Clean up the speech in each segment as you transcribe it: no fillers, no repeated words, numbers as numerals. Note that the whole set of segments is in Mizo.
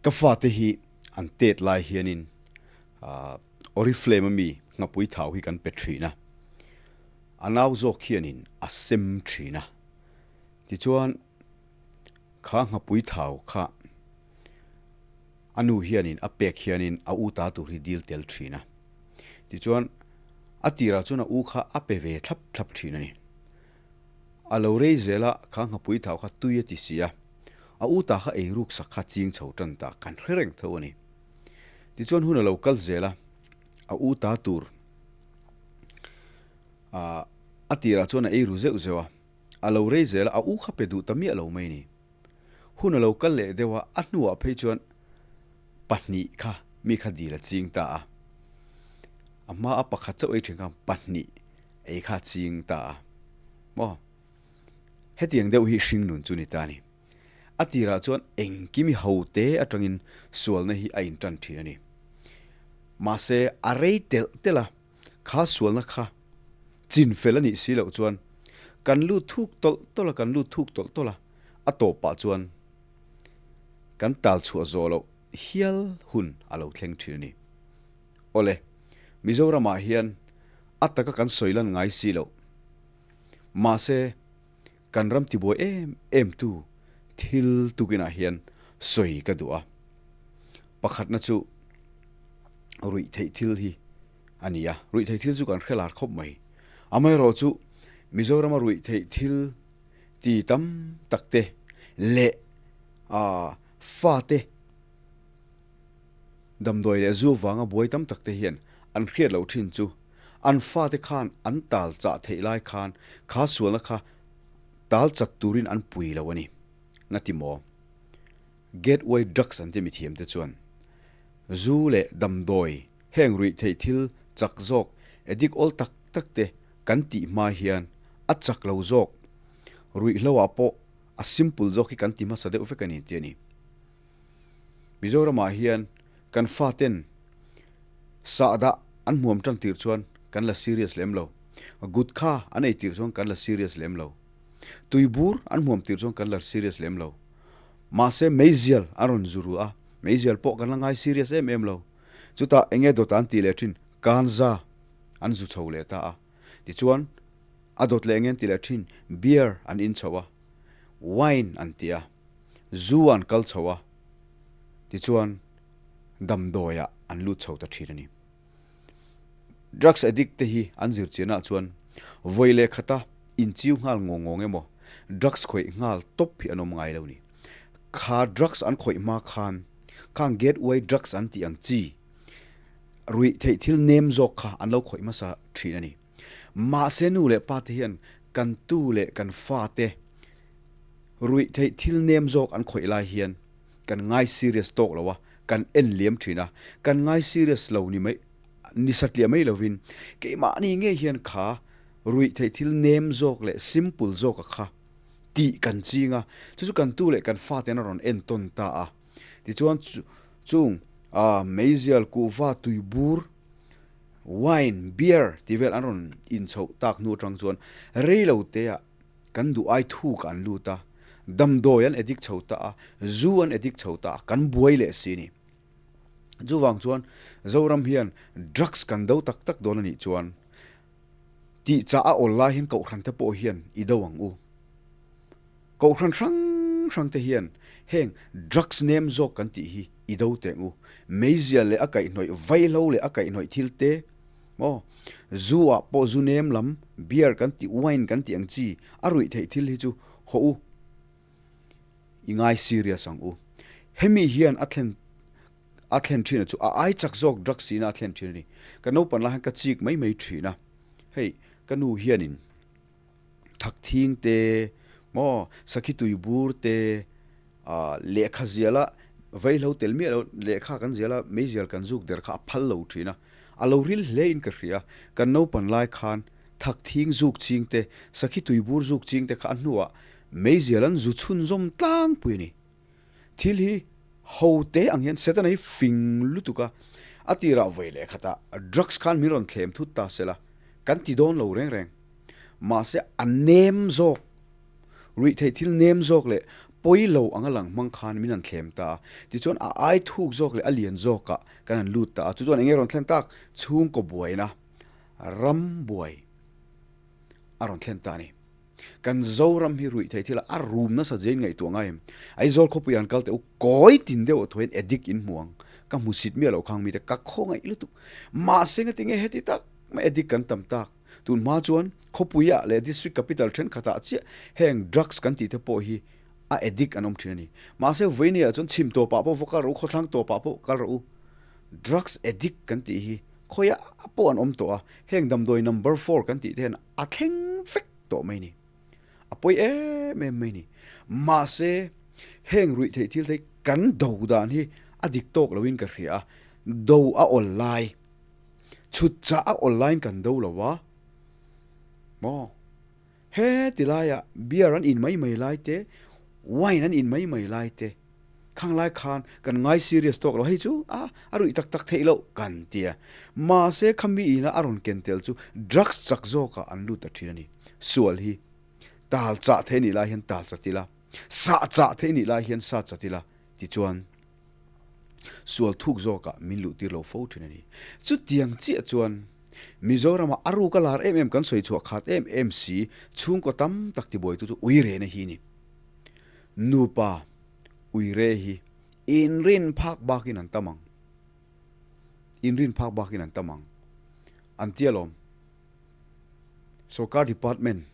Ka fate hi an tet lai hianin Oriflame ami nghapui thau hi kan pe thin a, a nau zawk hianin a sem thin a. Tichuan kha nghapui thau kha a nu hianin a pek hianin a u ta tur hi dil tel thin a. Tichuan a tirah chuan a u kha a pe ve thlap thlap thin a ni. A lo rei zel a, kha nghapui thau kha tui a ti si a, a u ta kha ei ruk sak kha ching chho tan ta kan hre reng tho a ni. Tichuan hun a lo kal zel a, a u ta tur a a tirah chuan a ei ru zeuh zeuh a, a lo rei zel a, a u kha pe duh ta miah lo mai ni. Hun a lo kal leh deuh a, a hnuah phei chuan pahnih kha mi kha dil a ching ta a, a hma a pakhat chauh ei thin khan pahnih ei kha a ching ta a, maw? Hetiang deuh hi hring nun chu ni ta a ni. A tirah chuan engkim i ho te atangin sualna hi a intan thin a ni. Mahse a rei telh telh a, kha sualna kha chin fel a nih si loh chuan kan lut thuk tawlh tawlh a, kan lut thuk tawlh tawlh a, a tawpah chuan kan tal chhuah zawh loh hial hun a lo thleng thin a ni. Awle, Mizoramah hian a taka kan sawi lan ngai si loh. Mahse, kan ram tibuai em em tu thil tukinah hian sawi ka duh a. Pakhatna chu ruih theih thil hi a ni a, ruih theih thil chu kan hre lar khawp mai. Amaherawhchu Mizorama ruih theih thil ti tam tak te leh fate damdawi leh zu avanga buai tam tak te hian an hriat loh thin chu an fate khan an tal chah theih lai khan kha sualna kha tal chat turin an pui lo a ni. Ngati maw? Gateway drugs an ti mithiam te chuan zu leh damdawi heng ruih theih thil chak zawk addict awl tak tak te kan tih hma hian a chak lo zawk ruihhlo ah pawh a simple zawk hi kan ti hmasa deuh vek a ni tih a ni. Mizoramah hian kan faten sahdah an hmuam tan tir chuan kan la serious lem lo. Gutkha an ei tir chuan kan la serious lem lo. Tuibur an hmuam tir chuan kan la serious lem lo. Mahse meizial an rawn zu ru a, meizial pawh kan la ngai serious em em lo. Chutah enge dawt an tih leh thin, kanza an zu chho leh ta a. Tichuan a dawt leh enge an tih leh thin, beer an in chho a, wine an ti a. Zu an kal chho a, tichuan damdawiah an lut chho ta thin a ni. Drugs addict te hi an zir chianah chuan vawi leh khata inchiu nghal ngawng ngawng emaw drugs khawih nghal tawp hi an awm ngai lo ni. Kha drugs an khawih hma khan khang gateway drugs an tih ang chi ruih theih thil nem zawk kha an lo khawih hmasa thin a ni. Mahse nu leh pa te hian kan tu leh kan fa te Ruih theih thil nem zawk an khawih lai hian kan ngai serious tawk lo a, kan en liam thin a, kan ngai serious lo ni mai ni satliah mai lovin keimahni ngei hian kha ruih theih thil nem zawk leh simple zawka kha tih kan ching a, chu chu kan tu leh kan fate an rawn entawn ta a. Tichuan chung meizial, kuhva, tuibur, wine, beer tih vel an rawn inchhoh tak hnu atang chuan rei lo te ah Kan duh ai thuk an lut a, damdawi an addict chho ta a, zu an addict chho ta a, kan buai leh si ni. Chuvang chuan Zoram hian drugs kan do tak tak dawn a nih chuan tih chah a awl lai hian Kohhran te pawh hian i do ang u. Kohhran hrang hrang te hian heng drugs nem zawk kan tih hi i do teh ang u. Meizia leh a kaihhnawih vaihlo leh a kaihhnawih thil te Maw? Zu ah pawh zu nem lam, beer kan tih, wine kan tih ang chi a ruih theih thil hi chu haw u, i ngai serious ang u. Hemi hian a thlen a thlen thin a chu a ai chak zawk drugs ina a thlen thin a ni. Ka naupan lai hian ka chik mai mai thin a, hei ka nu hianin thak thing te, maw sakhi tui bur te, ah lehkha ziala vaihlo tel miah lo lehkha kan ziala meizial kan zuk der kha a phal lo thin a, a lo ril hle in ka hria, kan naupan lai khan thak thing zuk ching te, sakhi tuibur zuk ching te kha a hnuah meizial an zu chhunzawm tlangpui a ni. Thil hi ho te ang hian Setana hi fing lutuk a, a tirah vawi leh khatah drugs khan min rawn thlem thut ta sela kan ti dawn lo reng reng. Mahse a nem zawk, ruihtheih thil nem zawk leh pawi lo anga lang hmang khan min han thlem ta a. Tichuan a ai thuk zawk leh a lian zawkah kan han lut ta a. Chu chuan eng nge rawn thlen tak? Chhungkaw buaina, ram buai a rawn thlen ta a ni. Kan Zoram hi ruih theih thila a rum nasa zia in ngaihtuah ngai em? Aizawl khawpui an kal teh u, kawi tin deuh thaw hian addict in hmu ang. Ka hmu sit miah loh khang mite ka khawngaih lutuk. Mahse nga tinge heti tak mai addict kan tam tak. Tun hma chuan khawpuiah leh district capital thenkhatah chiah heng drugs kan tih te pawh hi a addict an awm thin a ni. Mahse vawinia chuan chhim tawpah pawh va kal rawh u, khawthlang tawpah pawh kal rawh u. Drugs addict kan tih hi khawiah pawh an awm tawh a, heng damdawi number four kan tih te hian a thleng vek tawh mai ni. A pawi em em mai ni. Mahse, heng ruih theih thil te hi kan do dan hi a dik tawk loin ka hria a, do a awl lai, chhut chah a awl laiin kan do lo a, maw? He ti laiah beer an in mai mai lai te, wine an in mai mai lai te, khang lai khan kan ngai serious tawk lo, hei chu a a ruih tak tak theih loh kan ti a. Mahse khami ina a rawn ken tel chu drugs chak zawkah an lut ta thin a ni. Sual hi tal chah theih nih lai hian tal chat ila, sah chah theih nih lai hian sah chat ila tichuan sual thuk zawkah min luh tir lo fo thin a ni. Chutiang chiah chuan Mizorama a ruk a lar em em kan sawi chhuah khat em em si chhungkaw tam tak tibuaitu chu uirena hi a ni. Nupa uire hi inrin phak bakin an tam ang. Inrin phak bakin an tam ang. An tia lawm. Sorkar department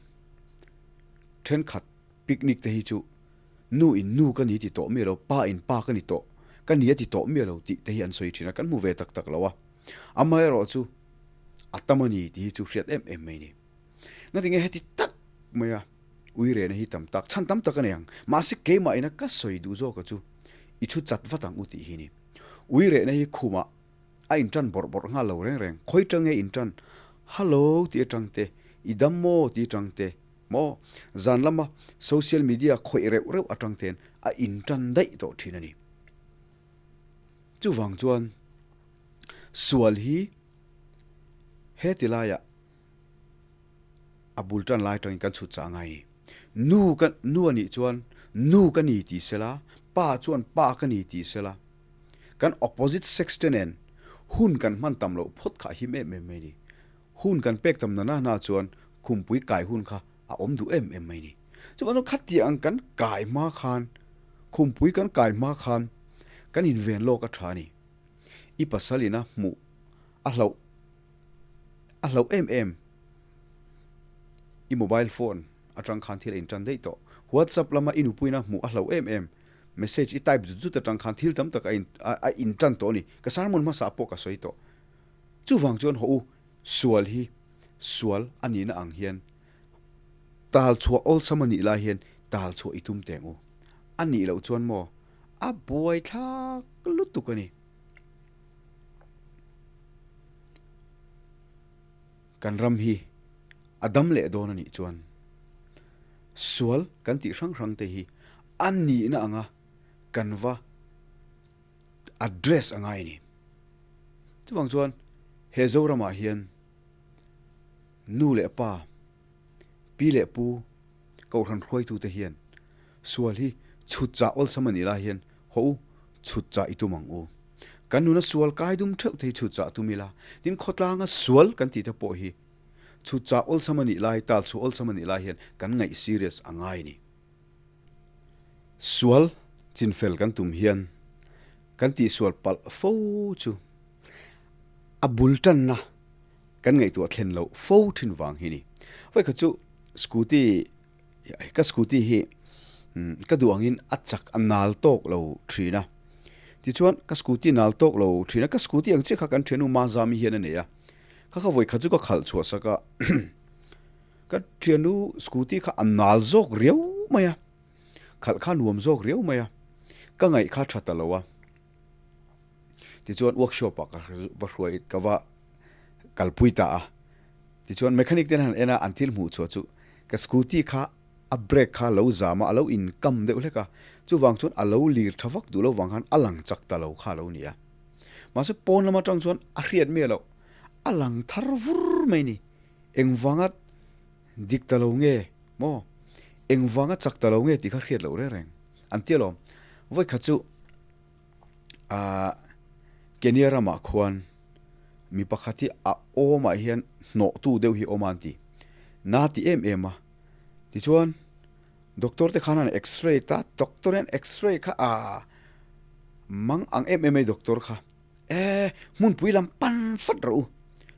thenkhat picnic te hi chu nu in nu ka ni ti tawh miah lo, pa in pa ka ni tawh, ka ni a ti tawh miah lo tih te hi an sawi thin a, kan hmu ve tak tak lo a. Amaherawhchu a tam a ni tih hi chu hriat em em mai a ni. Ngatinge heti tak mai a uirehna hi tam tak, chhan tam tak a nei ang. Mahse keimah ina ka sawi duh zawka chu i chhu chat vat ang u tih hi ni. Uirehna hi khumah a intan bawrh bawrh nghal lo reng reng. Khawi tang nge intan? Hallo tih atang te, i dam maw tih atang te, maw? Zan lama social media khawih reuh reuh atang ten a intan daih tawh thin a ni. Chuvang chuan sual hi heti laiah a bul tan lai atangin kan chhut chah ngai ni. Nu ka nu a nih chuan nu ka ni tih sela, pa chuan pa ka ni tih sela, kan opposite sex te nen hun kan hman tam loh phawt kha a him em em mai ni. Hun kan pek tam na na na chuan khumpui kai hun kha a awm duh em em mai ni. Chuvang chuan khatiang kan kai hma khan, khumpui kan kai hma khan kan inven lawk a tha a ni. I pasal ina hmuh a hlauh A hlauh em em. I mobile phone atang khan thil a intan daih tawh. WhatsApp lama i nupuina hmuh a hlauh em em. Message i type zut zut atang khan thil tam tak a a intan tawh a ni. Ka sermon hmasa pawh ka sawi tawh. Chuvang chuan haw u, sual hi sual a nihna ang hian tal chhuah awlsam a nih lai hian tal chhuah i tum teng u. A nih loh chuan maw a buaithlak lutuk a ni. Kan ram hi a dam leh dawn a nih chuan sual kan tih hrang hrang te hi a nihna anga kan va address a ngai a ni. Chuvang chuan he Zoramah hian nu leh pa, pi leh pu, kohhran hruaitute hian Sual hi chhut chah awlsam a nih lai hian haw u, chhut chah i tum ang u. Kan nuna sual kai dum theuh te hi chhut chah tum ila, tin khawtlanga sual kan tih te pawh hi chhut chah awlsam a nih lai, tal chhuah awlsam a nih lai hian kan ngaih serious a ngai a ni. Sual chinfel kan tum hian kan tihsual palh fo chu a bul tanna kan ngaihtuah thlen loh fo thin vang hi a ni. Vawikhat chu scooty Ka scooty hi ka duh angin a chak a nal tawk lo thin a, tichuan ka scooty nal tawk lo thin a, ka scooty ang chiah kha kan thiannu Mazami hian a nei a, kha kha vawikhat chu ka khalh chhuah sak a, ka thiannu scooty kha a nal zawk riau mai a, khalh kha nuam zawk riau mai a, ka ngaih kha tha ta lo a, tichuan workshop ah ka va hruai ka va kalpui ta a, tichuan mechanic ten han en a an thil hmuh chhuah chu Ka scooty kha a brake kha lo zam a, a lo inkam deuh hlek a, chuvang chuan a lo lir tha vak duh lo vang khan a lang chak ta lo kha a lo ni a. Mahse pawn lam atang chuan a hriat miah loh, a lang thar vur mai ni. Engvanga dik ta lo nge maw? Engvanga chak ta lo nge tih kha hriat loh reng reng. An ti alawm. Vawi khat chu ah Kenya ramah khuan mi pakhat hi a awmah hian hnawhtu deuh hi a awm a an ti. Na ti em em a. Tichuan doctor te khan an x-ray ta, doctor hian x-ray kha ah mang ang em em mai doctor kha. E, hmunpui lam pan fat rawh u.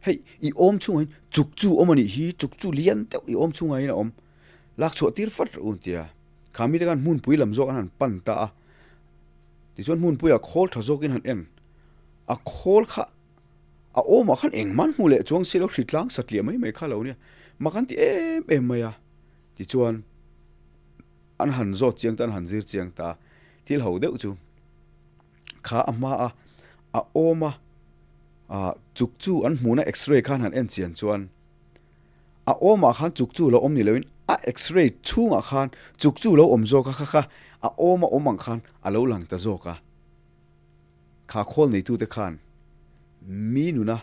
Hei, i awm chhungah hian chuk chu awm a nih hi, chuk chu lian deuh i awm chhungah hian a awm. Lak chhuah tir fat rawh u an ti a. Kha mite khan hmunpui lam zawk an han pan ta a. Tichuan hmunpuiah khawl tha zawkin han en. A khawl kha a awmah khan engmah hmu leh chuang si lo hritlang satliah mai mai kha lo nia. Mak an ti em em mai a. Tichuan an han zawt chiang ta, an han zir chiang ta. Thil ho deuh chu. Kha a hma a, a awm a, ah chuk chu an hmuhna x-ray khan han en chian chuan a awmah khan chuk chu lo awm ni loin a x-ray chhungah khan chuk chu lo awm zawk a kha kha a awm a awm ang khan a lo lang ta zawk a. Kha khawl neitute khan mi nuna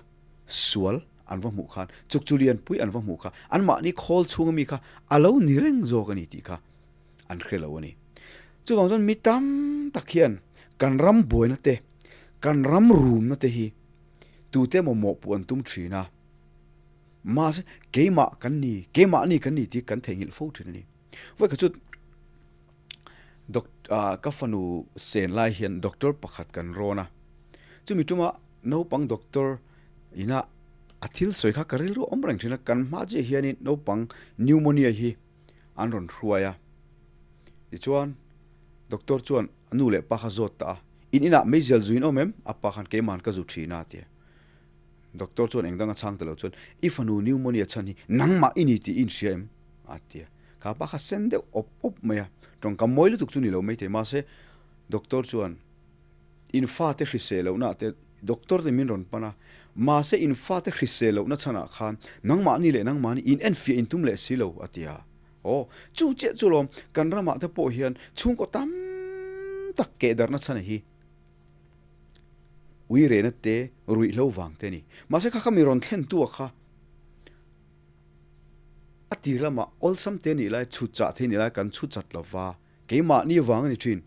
sual an va hmuh khan chuk chu lianpui an va hmuh kha anmahni khawl chhunga mi kha a lo ni reng zawk a ni tih kha an hre lo a ni. Chuvang chuan mi tam tak hian kan ram buaina te, kan ram rumna te hi tute emaw mawhpuh an tum thin a, mahse keimah kan ni, keimahni kan ni tih kan theihnghilh fo thin a ni. Vawi kha chu ka fanu sen lai hian doctor pakhat kan rawn a, chumi tuma naupang doctor ina a thil sawi kha ka rilru awm reng thin a, kan hma chiah hianin naupang pneumonia hi an rawn hruai a. Tichuan, doctor chuan a nu leh pa kha zawt ta a, In inah meizial zu in awm em? A pa khan keimahan ka zu thin a, a ti a. Doctor chuan engdang a chhang ta lo chuan, I fanu pneumonia chhan hi nangmah i ni tih i inhria em? a ti a. Kha pa kha sen deuh awp awp mai a, tawngkam mawi lutuk chu ni lo maithei. Mahse, doctor chuan, In fate hrisel lohna te doctor te min rawn pan a, mahse in fate hrisel lohna chhanah khan nangmahni leh nangmahni in enfiah in tum leh si lo, a ti a. Aw, chu chiah chu lawm, kan ramah te pawh hian chhungkaw tam tak kehdarhna chhan hi ui rehna te ruihhlo vang te a ni. Mahse kha kha mi rawn thlen tu a kha a tir lamah awlsam te nih lai chhut chah thei nih lai kan chhut chat lova. Keimahni vang a ni thin.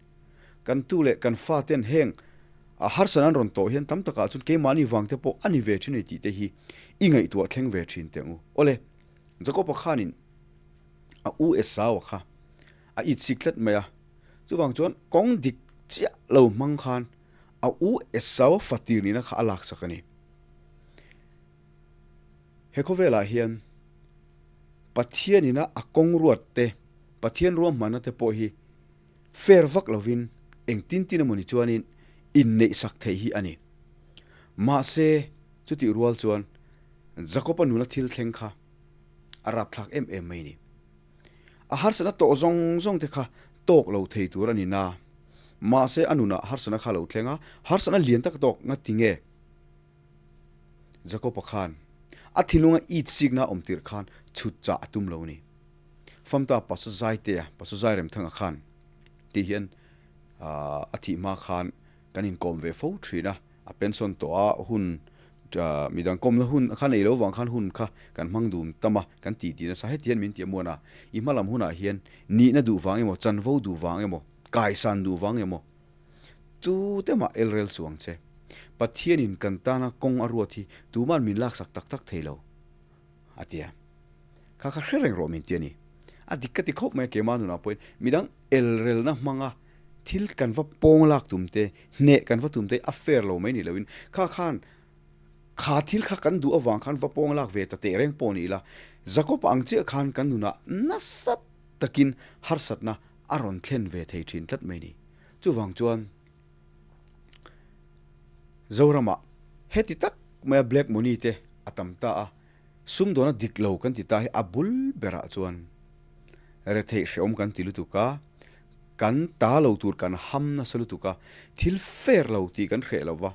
Kan tu leh kan fa ten heng a harsan an rawn tawh hian tam takah chuan keimahni vang te pawh a ni ve thin a ni tih te hi i ngaihtuah thleng ve thin teh ang u. Awle, Jakob-a khanin a u Esau-a kha a itsik tlat mai a, chuvang chuan kawng dik chiah lo hmang khan a u Esau-a fatir nihna kha a laksak a ni. He khawvelah hian Pathianina a kawng ruat te, Pathian ruahmanna te pawh hi fair vak lovin eng tin tin emawni chuanin inneih sak theih hi a ni. Mahse, chutih rual chuan Jakob-a nuna thil thleng kha a rapthlak em em mai a ni. A harsatna tawh zawng zawng te kha tawk lo thei tur a ni na. Mahse, a nunah harsatna kha a lo thleng a, harsatna lian tak tawk nga ti nge? Jakob-a khan a thinlunga it sikna awm tirh khan chhut chah a tum lo a ni. Famta Pastor Zaitea, Pastor Zairemthanga khan tih hian a thih hma khan kan inkawm ve fo thin a, a pension tawh a hun midang kawmna hun kha nei lo vang khan hun kha kan hmang dun tam a, kan tih tih nasa. Heti hian min ti a muan a, i hma lam hunah hian nihna duh vang emaw, chanvo duh vang emaw, kaisan duh vang emaw, Tu te mah el rel suang che. Pathianin kan tana kawng a ruat hi tuman min laksak tak tak thei lo, a ti a. Kha kha hre reng rawh min ti a ni. A dik ka ti khawp mai a keimah nunah pawhin midang el relna hmanga thil kan va pawng lak tum te, hneh kan va tum te a fair lo mai ni loin kha khan kha thil kha kan duh avang khan va pawng lak ve ta teh reng pawh ni ila Jakob ang chiah khan kan nunah nasa takin harsatna a rawn thlen ve thei thin tlat mai ni. Chuvang chuan Zoramah heti tak maia black money te a tam ta a, sumdawna dik lo kan ti ta hi a bul berah chuan retheih hrehawm kan ti lutuk a, kan ta lo tur kan ham nasa lutuk a, thil fair lo tih kan hreh lo va,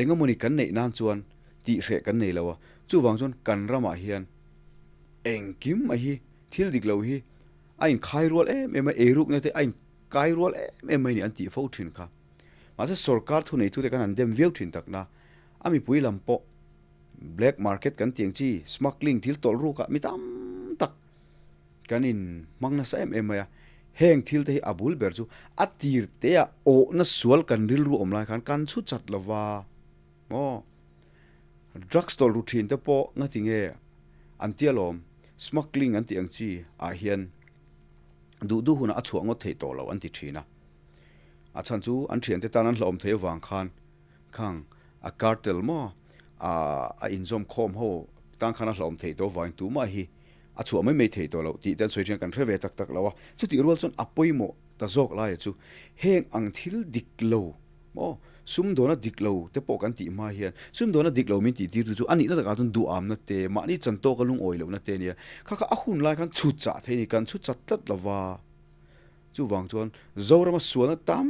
engemawni kan neih nan chuan tih hreh kan nei lo a, chuvang chuan kan ramah hian engkim mai hi thil dik lo hi a inkhai rual em em a, eirukna te a inkai rual em em mai ni an tih fo thin kha. Mahse sorkar thuneitute kan han dem viau thin takna, a mipui lam pawh black market kan tih ang chi, smuggling thil tawlh rukah mi tam tak kan inhmang nasa em em mai a. Heng thil te hi a bul ber chu a tir te ah awhna sual kan rilru awm lai khan kan chhu chat lo va maw? Drugs tawlh ru thin te pawh ngati nge an tia lawm smuggling an tih ang chi ah hian duh duh hunah a chhuah ngawt theih tawh lo an ti thin a. A chhan chu an thiante tan an hlauhawm theih avang khan khang a cartel maw a inzawm khawm ho tan khan a hlauhawm theih tawh avangin tumah hi a chhuah mai mai thei tawh loh tih te an sawi thin a, kan hre ve tak tak lo a. Chutih rual chuan a pawimawh ta zawk laia chu heng ang thil dik lo maw sumdawna dik lo te pawh kan tih hma hian sumdawna dik lo min tih tirtu chu a nihna takah chuan duhamna te, mahni chan tawka lungawi lohna te a nia. Kha kha a hun lai khan chhut chah thei a ni, kan chhut chat tlat lo va. Chuvang chuan Zorama sualna tam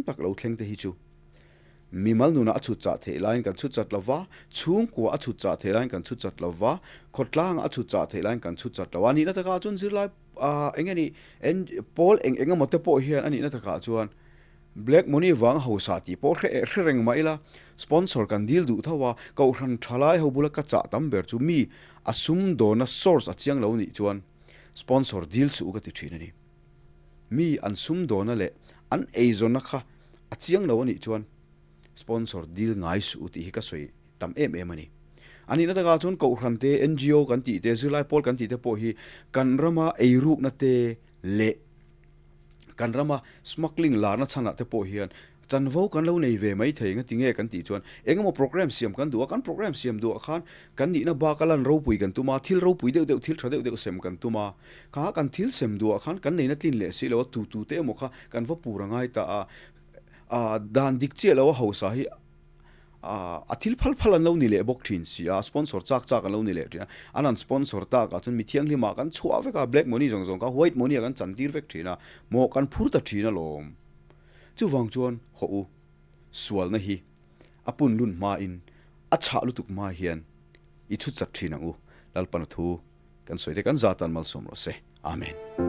tak lo thleng te hi chu Mimal nunah a chhut chah theih laiin kan chhut chat lo va, chhungkua a chhut chah theih laiin kan chhut chat lo va, khawtlangah a chhut chah theih laiin kan chhut chat lo a. Nihna takah chuan zirlai eng nge ni pawl eng eng emaw te pawh hian a nihna takah chuan black money vanga hausa tih pawh hre hre reng mah ila sponsor kan dil duh tho a, kohhran thalai ho bula ka chah tam ber chu mi a sumdawna source a chiang lo nih chuan sponsor dil suh u ka ti thin a ni. Mi an sumdawna leh an eizawnna kha a chiang lo a nih chuan sponsor dil ngai suh u tih hi ka sawi tam em em a ni. A nihna takah chuan Kohhran te, NGO kan tih te, zirlai pawl kan tih te pawh hi kan rama eirukna te leh kan rama smuggling larna chhanah te pawh hian Chanvo kan lo nei ve mai thei nga tinge kan tih chuan engemaw program siam kan duh a, kan program siam duhah khan kan nihna bak a lan ropui kan tum a, thil ropui deuh deuh thil tha deuh deuh sem kan tum a, kha kan thil sem duhah khan kan neihna tlin leh si lo a, tu tu te emaw kha kan va pur a ngai ta a, a dan dik chiah lo a hausa hi a thil phal phal an lo ni leh bawk thin si a, sponsor chak chak an lo ni leh thin a, an han sponsor tak ah chuan mi thianghlim ah kan chhuah vek a, black money zawng zawng kha white money ah kan chantir vek thin a, mawh kan phur ta thin alawm. Chuvang chuan haw u, sualna hi a pun lun hmain a chhah lutuk hma hian i chhut chak thin ang u, Lalpana thu kan sawi te kan zatan malsawm rawh se. Amen.